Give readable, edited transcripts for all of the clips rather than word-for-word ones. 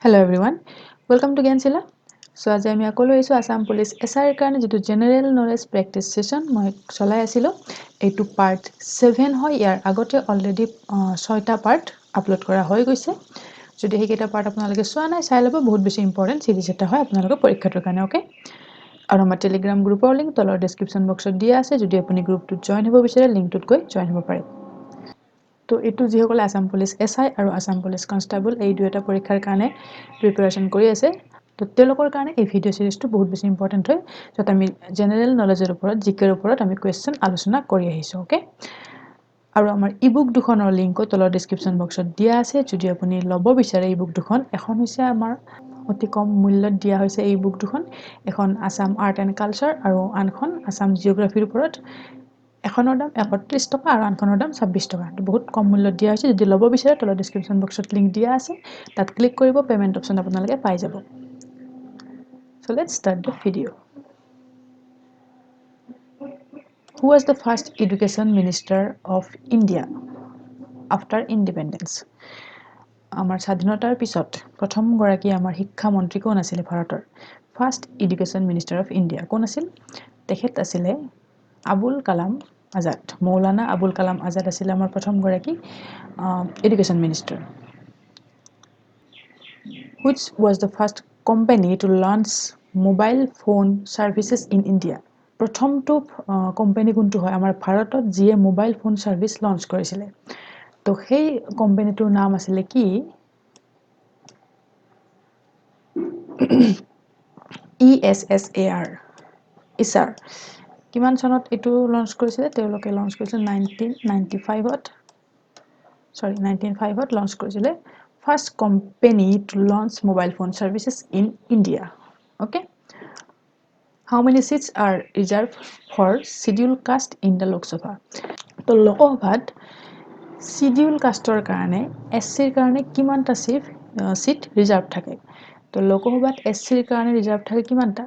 Hello everyone, welcome to Gyanshila. So আজি আমি আকৌ লৈ আহিছোঁ আছাম পুলিচ এছ আইৰ কাৰণে যিটো জেনেৰেল নলেজ প্ৰেক্টিছ ছেশ্যন মই চলাই আছিলোঁ, এইটো পাৰ্ট 7 হয়। ইয়াৰ আগতে অলৰেডি 6টা পাৰ্ট আপলোড কৰা হৈ গৈছে। যদি সেইকেইটা পাৰ্ট আপোনালোকে চোৱা নাই, চাই ল'ব। বহুত বেছি ইম্পৰ্টেণ্ট চিৰিজ এটা হয় আপোনালোকৰ পৰীক্ষাটোৰ কাৰণে, অ'কে। আৰু আমাৰ টেলিগ্ৰাম গ্ৰুপৰ লিংক তলৰ ডেছক্ৰিপশ্যন বক্সত দিয়া আছে। যদি আপুনি গ্ৰুপটোত জইন হ'ব বিচাৰে, লিংকটোত গৈ জইন হ'ব পাৰে। তো এইটো যিসকলে আছাম পুলিচ এছ I আৰু আছাম পুলিচ কনষ্টেবল এই দুয়োটা পৰীক্ষাৰ কাৰণে প্ৰিপেৰেশ্যন কৰি আছে, তো তেওঁলোকৰ কাৰণে এই ভিডিঅ' চিৰিজটো বহুত বেছি ইম্পৰ্টেণ্ট হয়, য'ত আমি জেনেৰেল নলেজৰ ওপৰত, জি কেৰ ওপৰত আমি কুৱেশ্যন আলোচনা কৰি আহিছোঁ, অ'কে। আৰু আমাৰ ই বুক দুখনৰ লিংকো তলৰ ডিছক্ৰিপশ্যন বক্সত দিয়া আছে। যদি আপুনি ল'ব বিচাৰে ই বুক দুখন, এখন হৈছে আমাৰ অতি কম মূল্যত দিয়া হৈছে এই বুক দুখন, এখন আছাম আৰ্ট এণ্ড কালচাৰ আৰু আনখন আছাম জিঅ'গ্ৰাফীৰ ওপৰত। এখনৰ দাম 130 টকা আৰু আনখনৰ দাম 26 টকা। তো বহুত কম মূল্যত দিয়া হৈছে। যদি ল'ব বিচাৰে, তলৰ ডিছক্ৰিপশ্যন বক্সত লিংক দিয়া আছে, তাত ক্লিক কৰিব, পে'মেণ্ট অপশ্যন আপোনালোকে পাই যাব। So let's start the video. Who was the first education minister of India after independence? আমাৰ স্বাধীনতাৰ পিছত প্ৰথমগৰাকী আমাৰ শিক্ষামন্ত্ৰী কোন আছিলে ভাৰতৰ? First education minister of India কোন আছিল? তেখেত আছিলে আবুল কালাম আজাদ। মৌলানা আবুল কালাম আজাদ আছিলে আমাৰ প্ৰথমগৰাকী education minister. Which was the first company to launch mobile phone services in India? প্ৰথমটো কোম্পানী কোনটো হয় আমাৰ ভাৰতত যিয়ে মোবাইল ফোন ছাৰ্ভিচ লঞ্চ কৰিছিলে? তো সেই কোম্পানীটোৰ নাম আছিলে কি? ESSAR, ইছাৰ। কিমান চনত এইটো লঞ্চ কৰিছিলে? তেওঁলোকে লঞ্চ কৰিছিলে 1995ত, চৰি, 1905ত লঞ্চ কৰিছিলে। First company to launch mobile phone services in India, okay. How many seats are reserved for schedule caste in the Lok Sabha? তো লোকসভাত চিডিউল কাষ্টৰ কাৰণে, এছ চিৰ কাৰণে কিমানটা ছিট ৰিজাৰ্ভ থাকে? তো লোকসভাত এছ চিৰ কাৰণে ৰিজাৰ্ভ থাকে কিমানটা?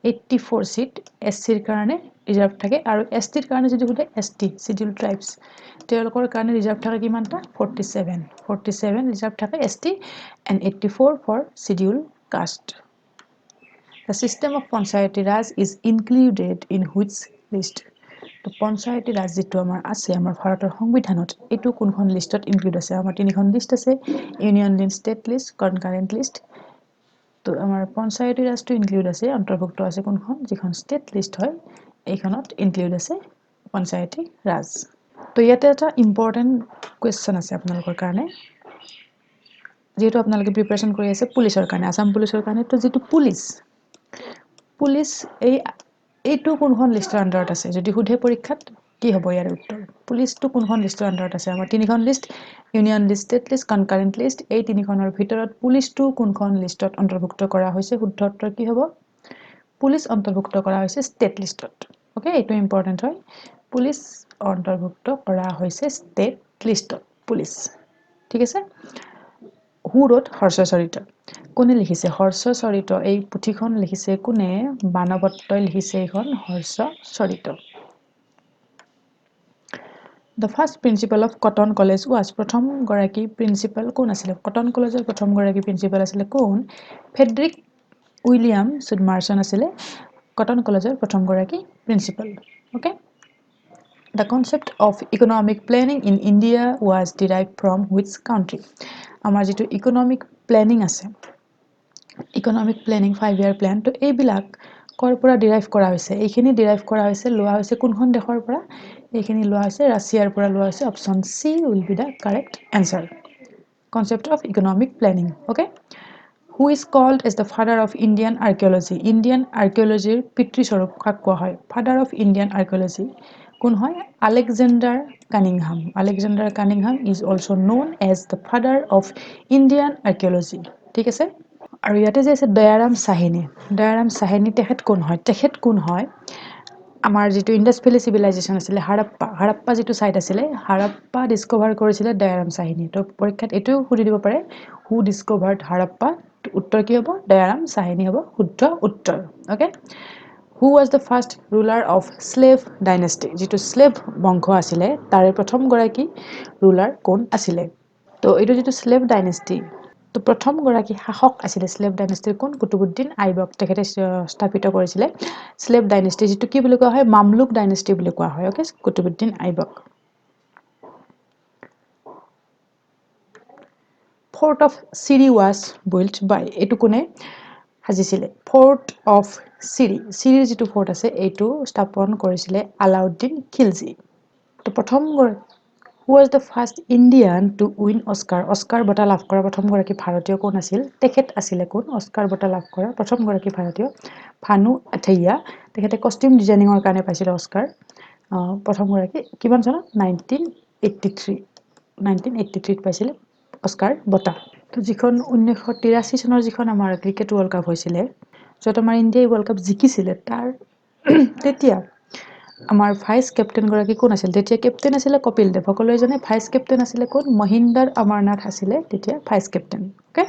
84 ছিট এছ চিৰ কাৰণে ৰিজাৰ্ভ থাকে। আৰু এছ টিৰ কাৰণে যদি সোধে, এছ টি, চিডিউল ট্ৰাইবছ, তেওঁলোকৰ কাৰণে ৰিজাৰ্ভ থাকে কিমানটা? 47, 47 reserve থাকে ST and 84 for schedule caste. The system of Panchayati Raj is included in which list? তো পঞ্চায়তী ৰাজ যিটো আমাৰ আছে আমাৰ ভাৰতৰ সংবিধানত, এইটো কোনখন লিষ্টত ইনক্লুড আছে? আমাৰ তিনিখন লিষ্ট আছে, union list, state list, concurrent list. তো আমাৰ পঞ্চায়তী ৰাজটো ইনক্লুড আছে, অন্তৰ্ভুক্ত আছে কোনখন? যিখন ষ্টেট লিষ্ট হয়, এইখনত ইনক্লুড আছে পঞ্চায়তী ৰাজ। তো ইয়াতে এটা ইম্পৰ্টেণ্ট কুৱেশ্যন আছে আপোনালোকৰ কাৰণে, যিহেতু আপোনালোকে প্ৰিপেৰেশ্যন কৰি আছে পুলিচৰ কাৰণে, আছাম পুলিচৰ কাৰণে। তো যিটো পুলিচ পুলিচ এইটো কোনখন লিষ্টৰ আণ্ডাৰত আছে যদি সোধে পৰীক্ষাত, কি হ'ব ইয়াৰ উত্তৰ? পুলিচটো কোনখন লিষ্টৰ আণ্ডাৰত আছে? আমাৰ তিনিখন list, union list, state list, concurrent list। এই তিনিখনৰ ভিতৰত পুলিচটো কোনখন লিষ্টত অন্তৰ্ভুক্ত কৰা হৈছে? শুদ্ধ উত্তৰ কি হ'ব? পুলিচ অন্তৰ্ভুক্ত কৰা হৈছে ষ্টেট লিষ্টত, অ'কে। এইটো ইম্পৰ্টেণ্ট হয়। পুলিচ অন্তৰ্ভুক্ত কৰা হৈছে ষ্টেট লিষ্টত পুলিচ, ঠিক আছে। Who wrote Harshacharita? কোনে লিখিছে হৰ্ষচৰিত? এই পুথিখন লিখিছে কোনে? বাণভট্টই লিখিছে এইখন Harshacharita. The first principal of Cotton College was? প্ৰথমগৰাকী প্ৰিন্সিপাল কোন আছিলে? কটন কলেজৰ প্ৰথমগৰাকী প্ৰিন্সিপাল আছিলে কোন? ফ্ৰেডৰিক উইলিয়াম মাৰ্চন আছিলে কটন কলেজৰ প্ৰথমগৰাকী principal, okay. The concept of economic planning in India was derived from which country? আমাৰ যিটো ইকনমিক প্লেনিং আছে, economic planning, 5 year plan, তো এইবিলাক ক'ৰ পৰা ডিৰাইভ কৰা হৈছে? এইখিনি ডিৰাইভ কৰা হৈছে, লোৱা হৈছে কোনখন দেশৰ পৰা? এইখিনি লোৱা হৈছে ৰাছিয়াৰ পৰা লোৱা হৈছে। Option C will be the correct answer. Concept of economic planning, okay. Who is called as the father of Indian archaeology? Indian আৰ্কিঅলজিৰ পিতৃস্বৰূপ কাক কোৱা হয়? ফাদাৰ অফ ইণ্ডিয়ান আৰ্কিঅলজি কোন হয়? Alexander Cunningham. Alexander Cunningham is also known as the father of Indian archaeology, ঠিক আছে। আৰু ইয়াতে যে আছে দয়াৰাম চাহিনী, দয়াৰাম চাহিনী তেখেত কোন হয়? তেখেত কোন হয়? আমাৰ যিটো ইণ্ডাছ ভেলী চিভিলাইজেশ্যন আছিলে, হাৰাপ্পা, হাৰাপ্পা যিটো ছাইট আছিলে, হাৰাপ্পা ডিছকভাৰ কৰিছিলে দয়াৰাম চাহিনী। তো পৰীক্ষাত এইটোও সুধি দিব পাৰে, who discovered Harappa? উত্তৰ কি হ'ব? দয়াৰাম চাহিনী হ'ব শুদ্ধ উত্তৰ, okay. Who was the first ruler of Slave dynasty? যিটো শ্লেভ বংশ আছিলে, তাৰে প্ৰথমগৰাকী ৰুলাৰ কোন আছিলে? তো এইটো যিটো শ্লেভ ডাইনেষ্টি, তো প্ৰথমগৰাকী শাসক আছিলে স্লেভ ডাইনেষ্টিৰ কোন? কুতুবুদ্দিন আইবক। তেখেতে স্থাপিত কৰিছিলে স্লেভ ডাইনেষ্টি, যিটো কি বুলি কোৱা হয়? মামলুক ডাইনেষ্টি বুলি কোৱা হয়। Okay, Qutubuddin Aibak. Fort of Siri was built by, এইটো কোনে সাজিছিলে? ফৰ্ট অফ চিৰি, চিৰিৰ যিটো ফৰ্ট আছে এইটো স্থাপন কৰিছিলে আলাউদ্দিন খিলজী। তো প্ৰথম, who was the first Indian to win Oscar? Oscar বঁটা লাভ কৰা প্ৰথমগৰাকী ভাৰতীয় কোন আছিল? তেখেত আছিলে কোন? অস্কাৰ বঁটা লাভ কৰা প্ৰথমগৰাকী ভাৰতীয় ভানু আথাইয়া। তেখেতে কষ্টিউম ডিজাইনিঙৰ কাৰণে পাইছিলে অস্কাৰ। প্ৰথমগৰাকী কিমান চনত? 1983, 1983ত পাইছিলে অস্কাৰ বঁটা। তো যিখন 1983 চনৰ যিখন আমাৰ ক্ৰিকেট ৱৰ্ল্ড কাপ হৈছিলে, য'ত আমাৰ ইণ্ডিয়াই ৱৰ্ল্ড কাপ জিকিছিলে, তাৰ তেতিয়া আমাৰ ভাইচ কেপ্টেইনগৰাকী কোন আছিল? তেতিয়া কেপ্টেইন আছিলে কপিল দেৱ, সকলোৱে জানে। ভাইচ কেপ্টেইন আছিলে কোন? মহিন্দৰ অমৰনাথ আছিলে তেতিয়া vice captain. Okay,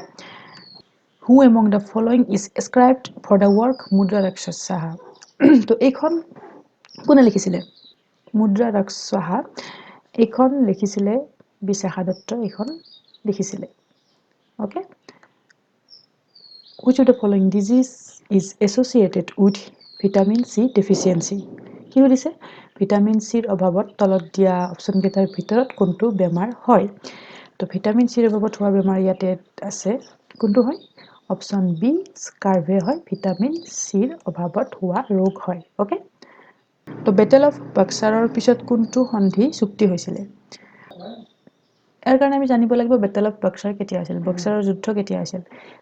who among the following is ascribed for the work Mudra Rakshasa? তো এইখন কোনে লিখিছিলে? মুদ্ৰা ৰাক্ষসা এইখন লিখিছিলে বিশাখা দত্ত, এইখন লিখিছিলে। Okay, which of the following disease is associated with vitamin C deficiency? কি সুধিছে? ভিটামিন চিৰ অভাৱত তলত দিয়া অপশ্যনকেইটাৰ ভিতৰত কোনটো বেমাৰ হয়? তো ভিটামিন চিৰ অভাৱত হোৱা বেমাৰ ইয়াতে আছে, কোনটো হয়? অপশ্যন বি, স্কাৰ্ভি হয়, ভিটামিন চিৰ অভাৱত হোৱা ৰোগ হয়। অ'কে, তো বেটেল অফ বক্সাৰৰ পিছত কোনটো সন্ধি চুক্তি হৈছিলে? ইয়াৰ কাৰণে আমি জানিব লাগিব বেটেল অফ বক্সাৰ কেতিয়া হৈছিল, বক্সাৰৰ যুদ্ধ কেতিয়া হৈছিল,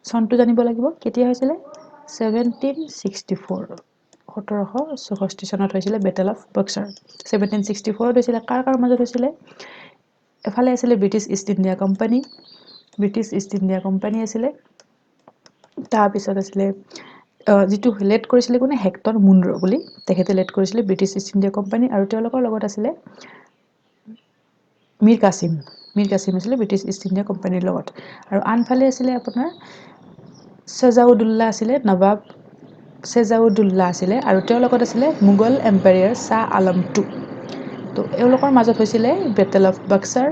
চনটো জানিব লাগিব। কেতিয়া হৈছিলে? 1764, 1764 চনত হৈছিলে বেটেল অফ বক্সাৰ। 1764ত হৈছিলে। কাৰ কাৰ মাজত হৈছিলে? এফালে আছিলে British East India company, British East India company আছিলে। তাৰপিছত আছিলে যিটো লেড কৰিছিলে কোনে? হেক্টৰ মুন্দ্ৰ বুলি, তেখেতে লেড কৰিছিলে ব্ৰিটিছ ইষ্ট ইণ্ডিয়া কোম্পানী। আৰু তেওঁলোকৰ লগত আছিলে মীৰ কাছিম, মীৰ কাছিম আছিলে ব্ৰিটিছ ইষ্ট ইণ্ডিয়া কোম্পানীৰ লগত। আৰু আনফালে আছিলে আপোনাৰ চেজাউদুল্লাহ আছিলে, নৱাব চেজাউদুল্লাহ আছিলে, আৰু তেওঁৰ লগত আছিলে মোগল এম্পায়াৰ শ্বাহ আলম টু। তো এওঁলোকৰ মাজত হৈছিলে বেটেল অফ বক্সাৰ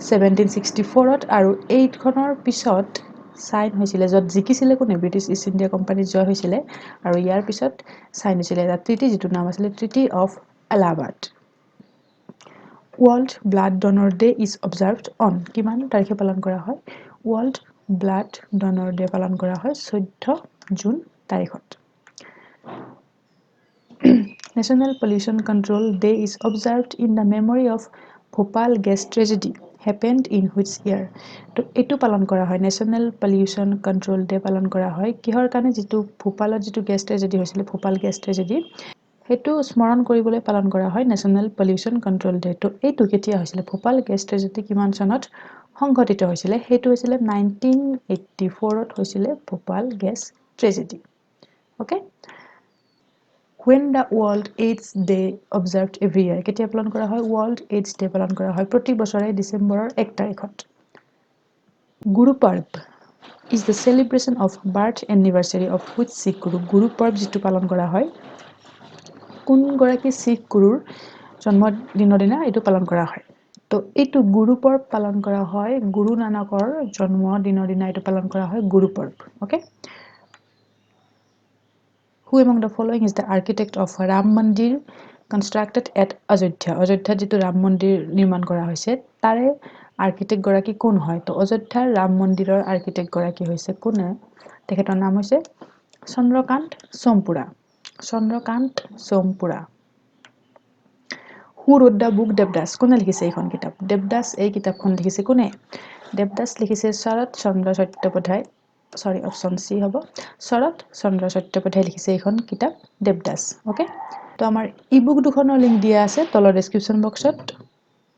1764ত। আৰু এইখনৰ পিছত চাইন হৈছিলে, য'ত জিকিছিলে কোনে? ব্ৰিটিছ ইষ্ট ইণ্ডিয়া কোম্পানীত জয় হৈছিলে। আৰু ইয়াৰ পিছত চাইন হৈছিলে এটা ট্ৰিটি, যিটোৰ নাম আছিলে treaty of Allahabad. World Blood Donor Day is observed on, কিমান তাৰিখে পালন কৰা হয়? ৱৰ্ল্ড ব্লাড ডনৰ ডে পালন কৰা হয় 14 জুন তাৰিখত। National Pollution Control Day is observed in the memory of Bhopal gas tragedy happened in which year? তো এইটো পালন কৰা হয়, নেশ্যনেল পলিউশ্যন কণ্ট্ৰল ডে পালন কৰা হয় কিহৰ কাৰণে? যিটো ভোপালত যিটো গেছ ট্ৰেজেডি হৈছিলে, ভোপাল গেছ ট্ৰেজেডি, সেইটো স্মৰণ কৰিবলৈ পালন কৰা হয় নেশ্যনেল পলিউশ্যন কণ্ট্ৰল ডে। তো এইটো কেতিয়া হৈছিলে? ভোপাল গেছ ট্ৰেজেডি কিমান চনত সংঘটিত হৈছিলে? সেইটো হৈছিলে 1984ত হৈছিলে Bhopal gas tragedy. Okay, when the World AIDS Day observed every year? কেতিয়া পালন কৰা হয়? ৱৰ্ল্ড এইডছ ডে পালন কৰা হয় প্ৰতি বছৰে ডিচেম্বৰৰ 1 তাৰিখত। Guru Parv is the celebration of birth anniversary of which Sikh Guru? Guru Parv যিটো পালন কৰা হয়, কোনগৰাকী শিখ গুৰুৰ জন্মদিনৰ দিনা এইটো পালন কৰা হয়? তো এইটো গুৰু পৰ্ব পালন কৰা হয় গুৰু নানকৰ জন্মদিনৰ দিনা, এইটো পালন কৰা হয় গুৰু পৰ্ব। Okay, who among the following is the architect of Ram Mandir constructed at Ayodhya? অযোধ্যাত যিটো ৰাম মন্দিৰ নিৰ্মাণ কৰা হৈছে, তাৰে আৰ্কিটেক্টগৰাকী কোন হয়? তো অযোধ্যাৰ ৰাম মন্দিৰৰ আৰ্কিটেক্টগৰাকী হৈছে কোনে? তেখেতৰ নাম হৈছে Chandrakant Sompura, Chandrakant Sompura. Who wrote the book Devdas? কোনে লিখিছে এইখন কিতাপ দেৱদাস? এই কিতাপখন লিখিছে কোনে? দেৱদাস লিখিছে শৰৎ চন্দ্ৰ চট্টোপাধ্যায়, চৰি, অপশ্যন চি হ'ব, শৰৎ চন্দ্ৰ চট্টোপাধ্যায় লিখিছে এইখন কিতাপ দেৱদাস। অ'কে, তো আমাৰ ই বুক দুখনৰ লিংক দিয়া আছে তলৰ ডেছক্ৰিপশ্যন বক্সত।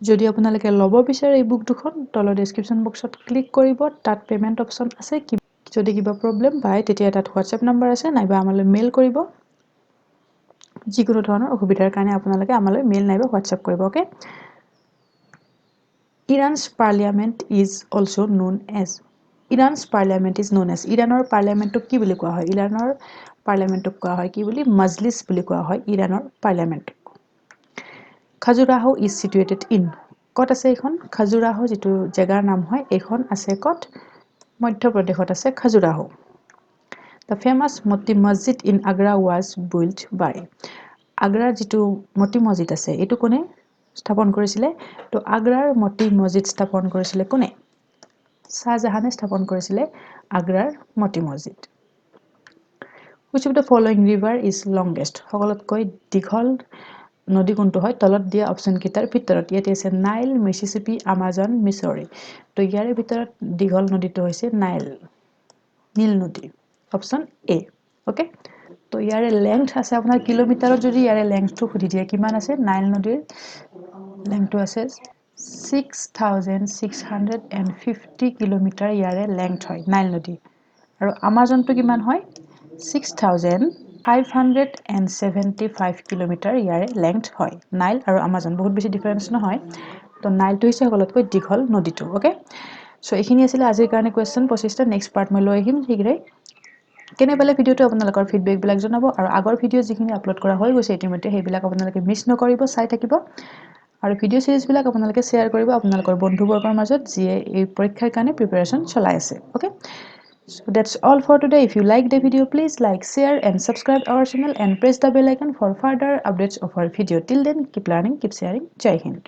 যদি আপোনালোকে ল'ব বিচাৰে ই বুক দুখন, তলৰ ডেছক্ৰিপশ্যন বক্সত ক্লিক কৰিব, তাত পে'মেণ্ট অপশ্যন আছে। যদি কিবা প্ৰব্লেম পায়, তেতিয়া তাত হোৱাটছএপ নাম্বাৰ আছে, নাইবা আমালৈ মেইল কৰিব। যিকোনো ধৰণৰ অসুবিধাৰ কাৰণে আপোনালোকে আমালৈ মেইল নাইবা হোৱাটছএপ কৰিব। Okay, Iran's parliament is also known as, Iran's parliament is known as, ইৰাণৰ পাৰ্লিয়ামেণ্টক কি বুলি কোৱা হয়? ইৰাণৰ পাৰ্লিয়ামেণ্টক কোৱা হয় কি বুলি? মজলিছ বুলি কোৱা হয় ইৰাণৰ পাৰ্লিয়ামেণ্টক। Khajuraho is situated in, ক'ত আছে এইখন? খাজুৰাহো যিটো জেগাৰ নাম হয়, এইখন আছে ক'ত? মধ্যপ্ৰদেশত আছে Khajuraho. The famous Moti Masjid in Agra was built by? আগ্ৰাৰ যিটো মতি মছজিদ আছে, এইটো কোনে স্থাপন কৰিছিলে? তো আগ্ৰাৰ মতি মছজিদ স্থাপন কৰিছিলে কোনে? শ্বাহজাহানে স্থাপন কৰিছিলে আগ্ৰাৰ মতি মছজিদ। Which of the following river is longest? সকলোতকৈ দীঘল নদী কোনটো হয় তলত দিয়া অপশ্যনকেইটাৰ ভিতৰত? ইয়াতে আছে নাইল, মিচিচিপি, আমাজন, মিছৰী। তো ইয়াৰে ভিতৰত দীঘল নদীটো হৈছে নাইল, নীল নদী, অপশ্যন এ। অ'কে, তো ইয়াৰে লেংথ আছে আপোনাৰ, কিলোমিটাৰত যদি ইয়াৰে লেংথটো সুধি দিয়ে কিমান আছে, নাইল নদীৰ লেংথটো আছে 6650 kilometre ইয়াৰে লেংথ হয় নাইল নদী। আৰু আমাজনটো কিমান হয়? 6575 kilometre ইয়াৰে লেংথ হয়। নাইল আৰু আমাজন বহুত বেছি ডিফাৰেঞ্চ নহয়। তো নাইলটো হৈছে সকলোতকৈ দীঘল নদীটো। অ'কে, চ' এইখিনি আছিলে আজিৰ কাৰণে কুৱেশ্যন 25টা। নেক্সট পাৰ্ট মই লৈ আহিম শীঘ্ৰেই। কেনে পালে ভিডিঅ'টো, আপোনালোকৰ ফিডবেকবিলাক জনাব আৰু আগৰ ভিডিঅ' যিখিনি আপলোড কৰা হৈ গৈছে ইতিমধ্যে, সেইবিলাক আপোনালোকে মিছ নকৰিব, চাই থাকিব আৰু ভিডিঅ' চিৰিজবিলাক আপোনালোকে শ্বেয়াৰ কৰিব আপোনালোকৰ বন্ধুবৰ্গৰ মাজত, যিয়ে এই পৰীক্ষাৰ কাৰণে প্ৰিপেৰেশ্যন চলাই আছে। Okay, so that's all for today. If you like the video, please like, share and subscribe our channel and press the bell icon for further updates of our video. Till then, keep learning, keep sharing. Jai Hind.